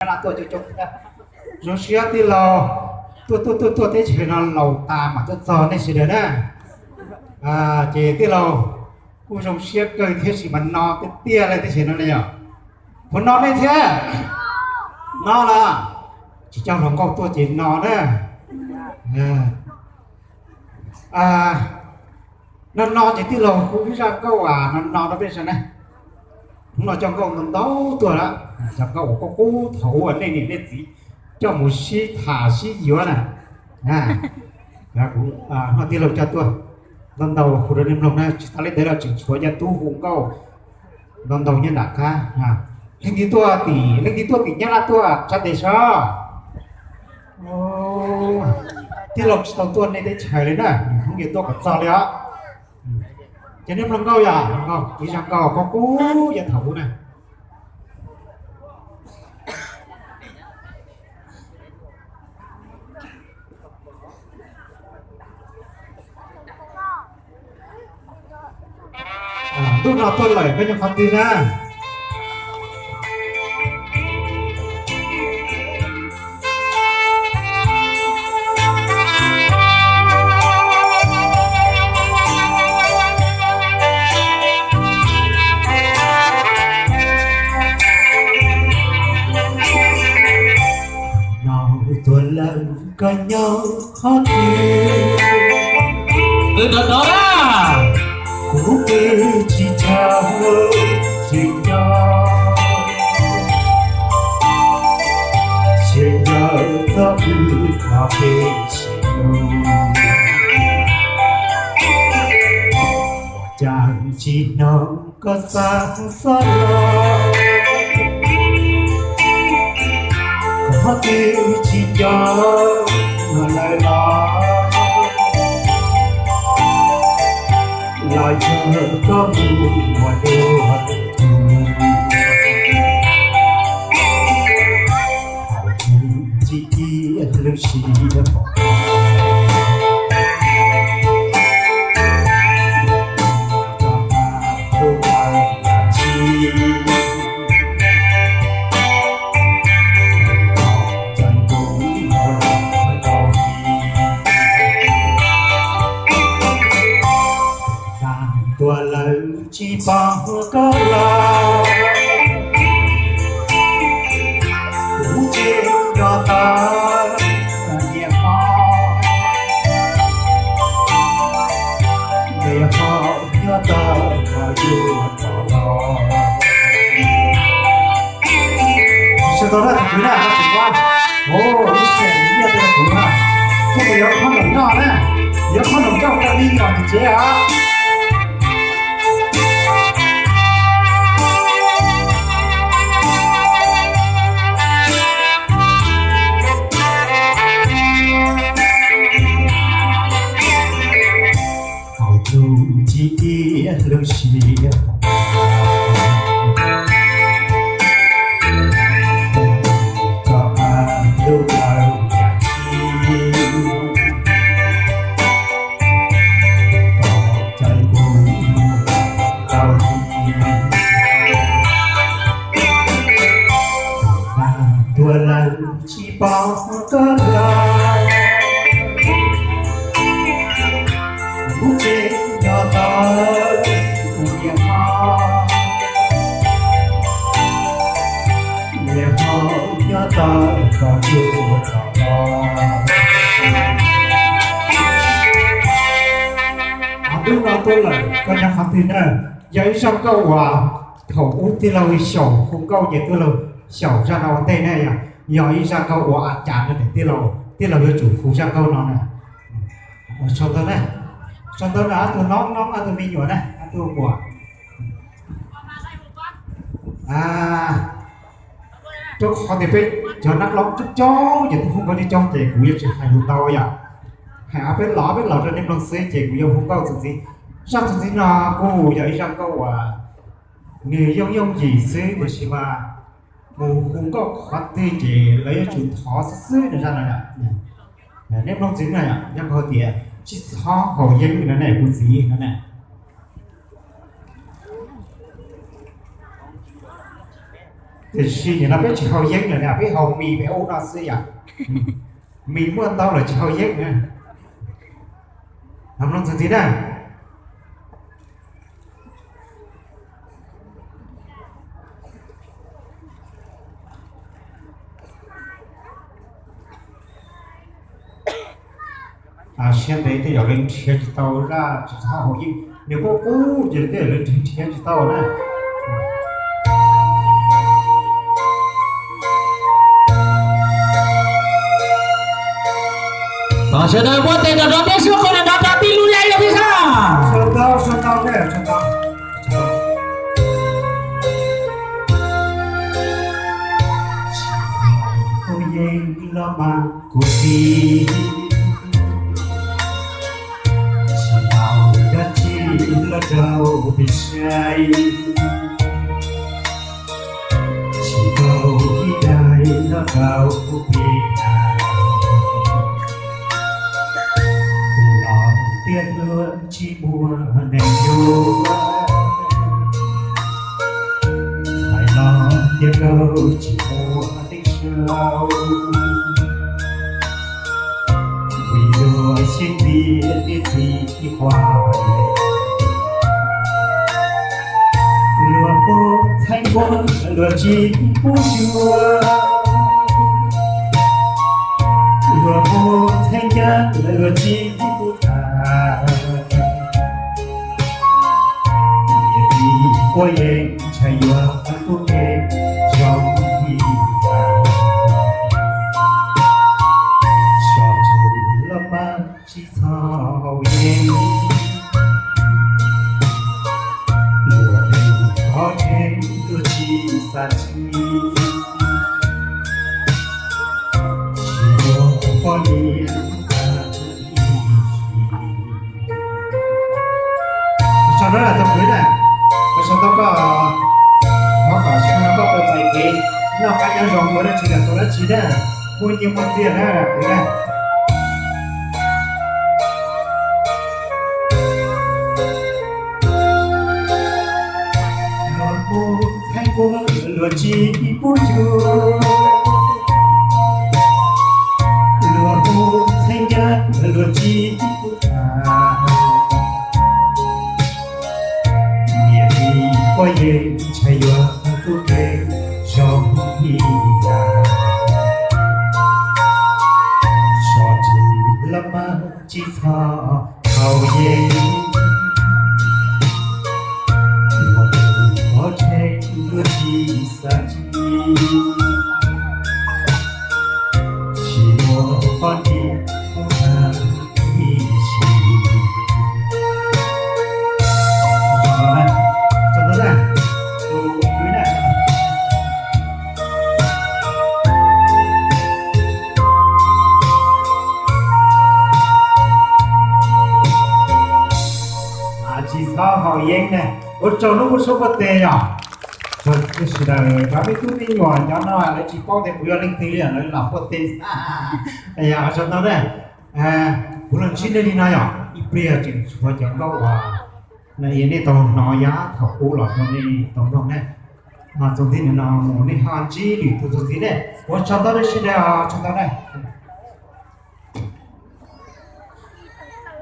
Nyab Laj tuaj coob coob thiab. Zoo siab tij laug tuaj tuaj tuaj tuaj teb chaws no laus tas mam tuaj txog nej sawv daws na. Ces tij laug kuj zoo siab kawg thiab sis mas no tiag tiag li teb chaws no na yom. Puas no nej thiab? No los tsis coj hluas nkauj tuaj ces no na. No no ces tij laug hu ib zaj nkauj no no rau peb saib na. Hnub no coj nkauj ntau ntau tuaj lawm, cov nkauj uas qub qub thaum ub nej niam nej txiv coj mus sib tham sib yuav na. Kuv no tij laug coj tuaj ntau ntau hu rau nej mloog na, tsis tas li ntawd los tseem tshuav cov tub hu nkauj ntau ntau nyob nram qab. Leej twg tuaj tim, leej twg tuaj tim Nyab Laj tuaj tsa tes soj. Tij laug tsis tau tuaj nej teb chaws li na, nws hnub yuav tuaj kom txog li os. Ces nej mloog nkauj yom, ib zaj nkauj qub qub yav thaum ub na. Ntuj no tuaj lawm koj nyob qhov twg na? No tuaj lawm koj nyob qhov twg? Wb rov rov na. Kuv twb tsis tshua tsis nco, tsis nco txog wb qhov kev sib hlub. Cas tsis hnov koj xa xob los, koj twb tsis nco lawm los, los yog koj mus ua dua tus, tsis cia lub siab pom. Txog tag lub plaws yam tsis tseem kuv tau hais, tag tuaj lawm tsis pom koj los, kuv tseem nco tau niam hlob, niam hlob nyob tau koj yuav tau los. Sawv daws na, tus kwv na, no tsis pab, ib xeem nyiaj rau kuv na, kuv yuav khob noom noj na, yuav khob noom coj ua li nyuam tus tsev os. Hauv ntuj tsis tiaj lub siab, txog qab ntuj plaws yam tsis, koj caij kuv mus tau li, tag tuaj lawm tsis pom koj los, kuv tseem nco tau niam hlob, niam hlob nyob tau koj yuav tau los. Hnub no tuaj lawm koj nyob qhov twg na? Yog ib zaj nkauj uas thaum ub tij laug xyaum hu nkauj ces tij laug xyaum zaj no ua ntej na, yog ib zaj nkauj uas a cas no tij laug, tij laug yuav tsum hu zaj nkauj no na. Sau ntawv na, sau ntawv na ob tug noob noob, ob tug me nyuam na, ob tug muam. Rau qhov tias peb cov nab laub coob coob ces tus hu nkauj coob coob ces kuv yuav tsis hais lus ntau yom. Hais ob peb los ob peb los rau nej mloog xwb ces kuv yuav hu nkauj txuas ntxiv. Zaj txuas ntxiv no kuj yog ib zaj nkauj uas nws yooj yooj yim xwb tiam sis mas mus hu nkauj qhov twg ces lawv yuav tsum thov xwb xwb no zaj no. Nej mloog ntxiv na, yog nkauj tias tsis txhob haus yeeb no ne kuv txiv no ne. Tiam sis nim no peb tsis haus yeeb lawm na, peb haus mis pem ub no xwb yom. Mis muaj ntau lawm tsis haus yeeb na. Mloog txuas ntxiv na. Siab ntev tej zaum lawv nrhiav tsis tau zaj tsis txhob haus yeeb, nws kuj qub ces tej zaum lawv nrhiav tsis tau na. Sawv daws muab tes nrog rau peb suab qhov no nrog rau tij Lub Laib los peb sab. Tus yeej los mas kuv txiv, tsis tau dab tsi los rau peb saib, tsis tau ib daim los rau peb hnav. Tus laus tias luag tsis muaj neeg yuav, ntxhais los tias koj tsis muaj neeg sau, vim luag sib ntiag niam txiv ib qho, luag muaj txheeb nquab luag tsis pub cuag, luag muaj txheeb ncaj luag tsis pub tham. Niam txiv quav yeeb ntshai yuav tub nkeeg zoo li cas, sov twg los mas tsis txhob haus yeeb, luag tus qhov tseeb luag tsis xav txij, tsis muaj poj niam tag ib sim. Sau dab tau kwv na, sau tau koj, thov kom sau no koj puas txais kev noj qab nyob zoo ua dab tsi los tau dab tsi na, muaj nyiaj muaj txiaj na kwv na. Luag muaj txheeb nquab luag tsis pub cuag, luag muaj txheeb ncaj luag tsis pub tham. Niam txiv quav yeeb ntshai yuav tub nkeeg zoo li cas, sov twg los mas tsis txhob haus yeeb, luag tus qhov tseeb luag tsis xav txij, tsis muaj poj niam tag ib sim. Tsis txhob haus yeeb na. Ua tsaug lub kua suab pov tes yom. Sawv daws cov me tub me nyuam cov no lawv tsis paub tias kuv yog leej twg li lawv los pov tes. Yog sawv daws na, kuv los ntsib nej li no yom, ib pliag tseem tshuav cov nkauj uas nej tau hnov yav thaum ub los rau nej tau mloog na. Txuas ntxiv no mus nej ho ntsib lwm tus txuas ntxiv ne. Ua tsaug ntau rau sawv daws, tsaug ntau na.